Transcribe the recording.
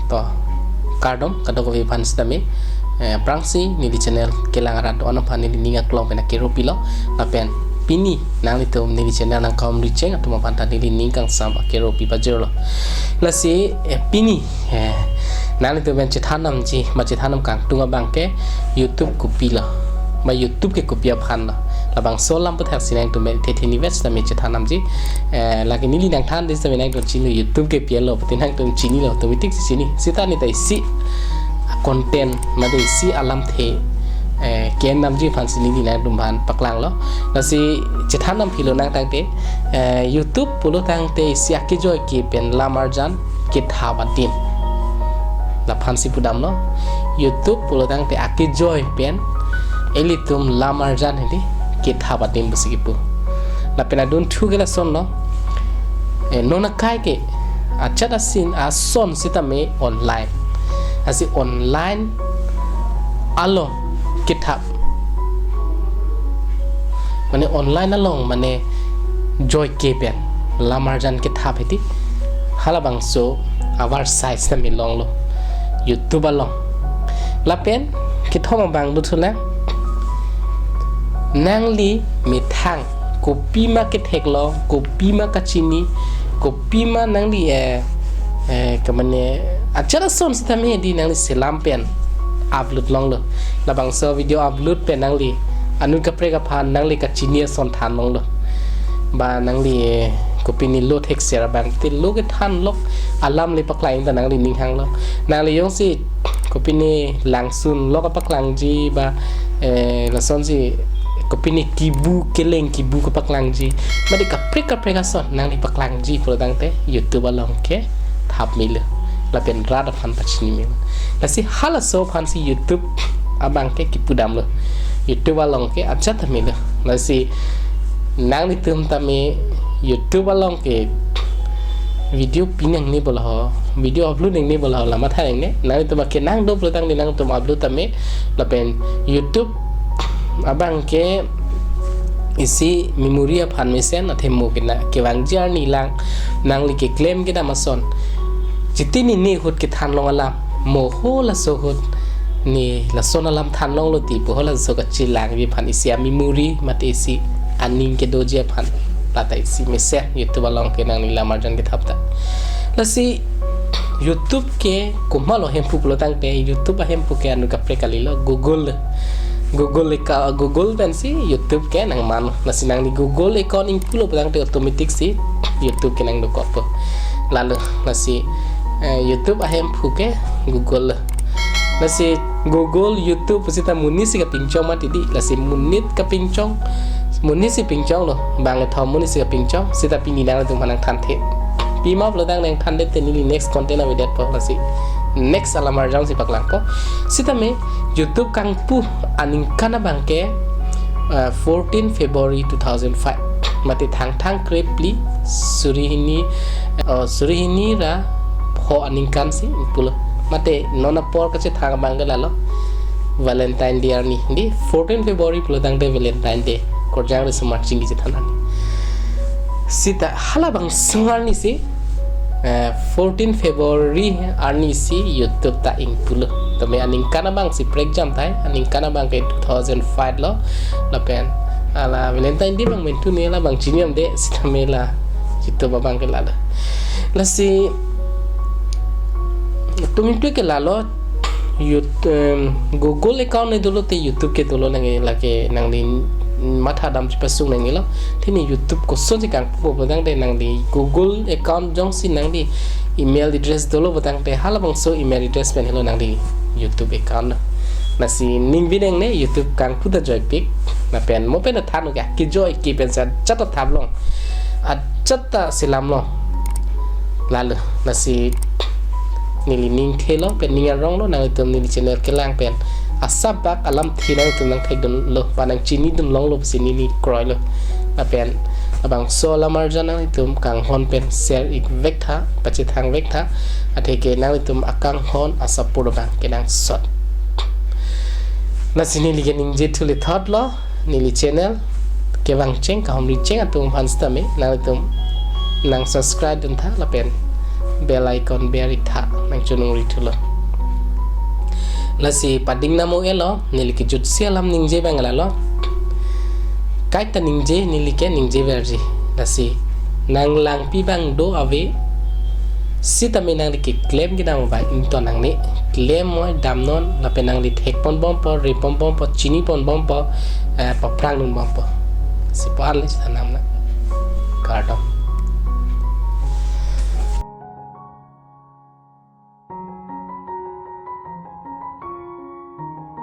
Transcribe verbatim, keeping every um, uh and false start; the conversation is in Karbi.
To, kardom kadokave aphan sitame, eh, aphrangsi neli channel kelang arat do-an aphan neli ning aklong pen akero pilo, lapen pini nanglitum neli channel nangkahumri cheng atum aphan ta neli ning kangsam akero pi pajirlo. Lasi, eh, pini, eh, nanglitum pen chethan damji, ba chethan dam kangtung abang ke YouTube kopi lo, ba YouTube ke kopi aphan lo. Labangso alam aputhak si nangtum pen the the nivet sitame chethan damji. Eh, lake neli nangthan di sitame nangtum chini YouTube ke pi lo, pute nangtum chinilo, automatic si chini. Sita ne ta isi content, mate isi alamthe, eh, ke-en damji aphan si neli nangtum aphan paklanglo. Lasi chethan dam philo nang tangte, eh, YouTube pulo tangte isi akejoi ke pen lam arjan kethap adim. Laphan si pudamlo. YouTube pulo tangte akejoi pen ilitum lam arjan hedi kethap adim pusi kipu. Lapen adunthu ke lasonlo. Eh, non akai ke ajat asin ason sitame online. Lasi online along kethap. Mane online along mane joi ke pen lam arjan kethap hedi. Halabangso avar size sitame longlo YouTube along. Lapen kethom abang dothulang. Nangli methang kopima kethek lo, kopima kachini, kopima nangli, eh, eh, kemane ajat ason sitame hedi nangli selam pen upload longlo. Labangso video upload pen nangli anut kaprek aphan nangli kachini ason than longlo. Ba nangli, eh, kopine lo thekser abang te lo kethan lok alam le paklang ta nangli ning hanglo. Nangli jongsi kopine langsun lok apaklangji ba, eh, lasonsi kopine kibu keleng kibu kapaklangji. Mate kaprek kaprek ason nangli paklangji pulo tangte YouTube along kethap melo. Lapen rat aphan pachini melo. Lasi halaso aphan si YouTube abang ke kipu damlo. YouTube along ke ajat ta melo. Lasi nanglitum tame YouTube along ke video pi nangne pulo ho, video upload nangne pulo ho, la matha nangne. Nanglitum ke nang do pulo tangte nangtum upload tame, lapen YouTube abang ke isi memory aphan mesen, athe mo kena kevangji arni lang, nangli keklem kedam ason. Jiti nini ahut kethan long alam, mo ho laso ahut ne lason alam than longlo ti pu halaso kachelangji aphan isi amemory mate isi aning kedoji aphan lata isi mesen YouTube along ke nangli lam arjan kethap ta. Lasi YouTube ke komatlo ahemphu pulo tangte YouTube ahemphu ke anut kaprek kalilo, Google. Google ka, Google pensi YouTube ke nangman. Lasi nangli Google account ingpulo pulo tangte automatic si YouTube ke nangdokokpo. Lalo lasi, eh, YouTube ahemphu ke Google. Lasi Google, YouTube sita monit si kapinchong mati di. Lasi monit kapinchong, monit si pinchonglo. Bang kethom monit si kapinchong. Sita pini nangtum aphan nangthanthe. Pima pulo tang nangthanthe te neli next content avedetpo. Lasi next alam arjan si paklangpo. Sitame YouTube kangpu aningkan abang ke, eh, fourteen February two thousand five. Mate Thangthang kre phli suri hini, eh, suri hini ra pho aningkan si pulo. Mate non apor kachethang abang ke lalo Valentine Day arni. Di fourteen February pulo tangte Valentine Day. Korjang resomar chingki chethan arni. Sita halabangso arni si, eh, fourteen February arni si YouTube ta ingpulo. Tame aningkan abang si prekjam tai, aningkan abang ke two thousand five lo. Lapen hala Valentine Day abang mentu ne la abang chiniam de sitame la YouTube abang ke lalo. Lasi tum itu ke lalo, Yout-, em, Google account ne dolo te YouTube ke dolo nangke, lake nangli matha dam chepasung nangnelo. Tini YouTube kosonsi kangpu pulo tangte nangli Google account jongsi nangli email address dolo pulo tangte halabangso email address pen helo nangli YouTube account. Lasi ning bineng ne YouTube kangpu ta joipik. Lapen mo pen than ke kejoi ke pen sa chata thap long. Ajat ta selam long. Lalo, lasi neli ning thelo, pen ning aronglo, nangtum neli channel kelang pen asap bak alamthe nangtum nangthekdunlo, ba nangchinidun longlo pusi neli kroilo. Lapen labangso alam arjan nangtum kanghon pen share ik vek tha, pachethang vek tha, atheke nangtum akanghon a-support abang kenangsot. Lasi neli keningje thuli thotlo, neli channel kevang cheng, kahumri cheng atum aphan sitame, nangtum nang subscribe dun tha, lapen bell icon ber ik tha, nangchonong ri thulo. Lasi pading namo elo, neli kejutsi alam ningje abang lalo. Kaita ningje, neli ke ningje verji. Lasi nang langpi abang do ave, sitame nangli keklem kedam abang ington nangne, klem moi damnon, lapen nangli thekpon bompo, repon bompo, chinipon bompo, eh, paphrang dun bompo. Si po anle sa nam na. Kardom.